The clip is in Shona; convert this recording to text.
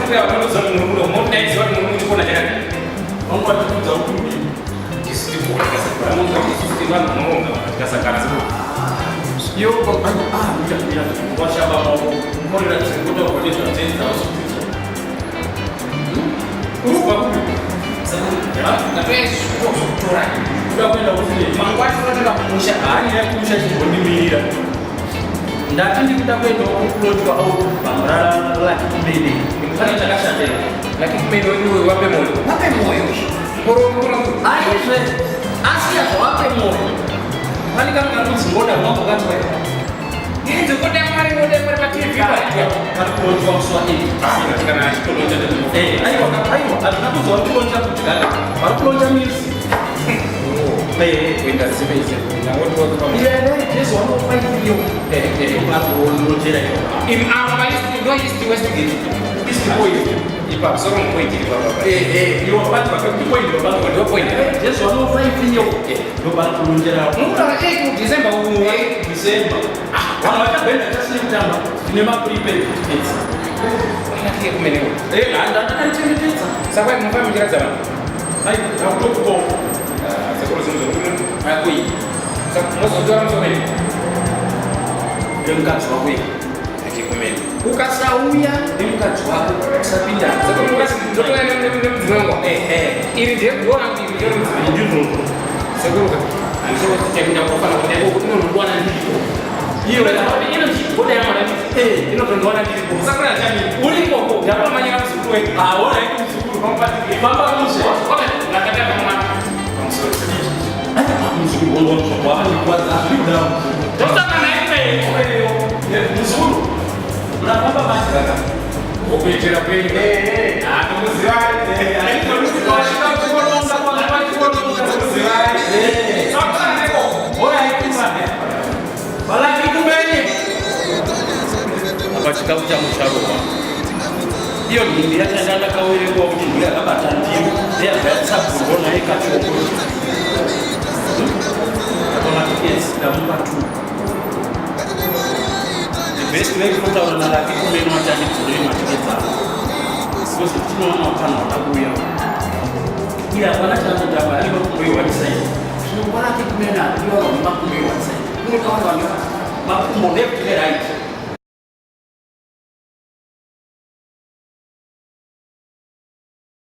Munokuya munoziva kuti muri kuno, moti ndaiziva kuti muri kuchikona chakadii. Vangu vachikudza kuti udii. Isu tiri kuona tikasakara, munoziva kuti isusu tiri vanhu vanoronga tikasangana sekuru. Iyo ah mira washamba maoko morera zvekutaurwa nezvatenzi hausi kuita. Uri kubva kupi? Sekuru, ndatoya kuzokutora. Kuda kuenda kupi? Mangwana tinotoenda kumusha. Haani yekumusha chibondimirira. Ndati ndikuda kuendawo kuplot kwaout Lucky Kumene. Pane chakashata here? Lucky Kumene wedu wape moyo. Wape moyo. Aizve asiya zvawape moyo. Pane kamwe kanonzi ngoda mwako kati wewe. Ngenze ngoda mwari ngoda mwari pa TV pa. Kari kulonjwa musi wa 8. Kana achitolonja ndemo. Eh, aiwa aiwa hazvina kunzi vari kulonja kudya. Vari kulonja music. Kuenda zive ize. Iyana Jesu wanofairiyo. Vari Im ava east ndo east west gate. East point. Ipapo soro point iri papa. Eh eh iwo pati pa point pa ndo point. Jesu wanofairiyo. Ndo vari kulonjera. Munotaura 8 December uyu. December. Vanhu vachabhenda chasiri kutamba tine ma prepaid tickets. Anakike kumenewo. Eh, handandakachengetedza. Saka munofamba muchiratidza vanhu. Ai, ndakutokutoka. Sekuru zvinhu zvokuti akui. Saka mozotora musomeni. Nemukadzi wako iwe. Achikumeni. Ukasauya nemukadzi wako usapinda. Sekuru ndotoya nemudzimai wangu. Ehe. Iri ndiye ndorangu iri ndiyo mudzimai. Ndizvozvo. Sekuru ka. Handisho kuti chakuenda kofana kuti ndiko kuti unondiwana ndiripo. Iyo Inogoda yamwana Eh. inotondiwana ndiripo. Sakura chami. Urikoko. Ndakamanyira muzukuru wedu. Ah, ora iko muzukuru. Famba mushe. Ndakatanga mwana. Pamusoro. Muzukuru wongo wava zviri kudaro. Ndosangana ikweyo. Muzukuru. Unafamba manje kaka. Okuitira kwenyu. Eh. Ah, tokuzivai. Eh. Sakura neko. Ora iko manje. Balaki kumene. Apa chikafu changu charowa. Iyo nhumbi yacho ndakawerengwa kuti ndiyo yakabata ndiro ndeyabva yatsagurwa naye kachoko. Matiketi ndamupa two. The best way kunotaura naLucky Kumene wati andidzorere matiketi ako. Because tinoona utano hwakabuya. Iye hapana chaanotamba ari makumbo one side. Zvino kwaLucky Kumene hakudiwa vanhu nemakumbo one side. Kunoda vanhu vane makumbo left neright.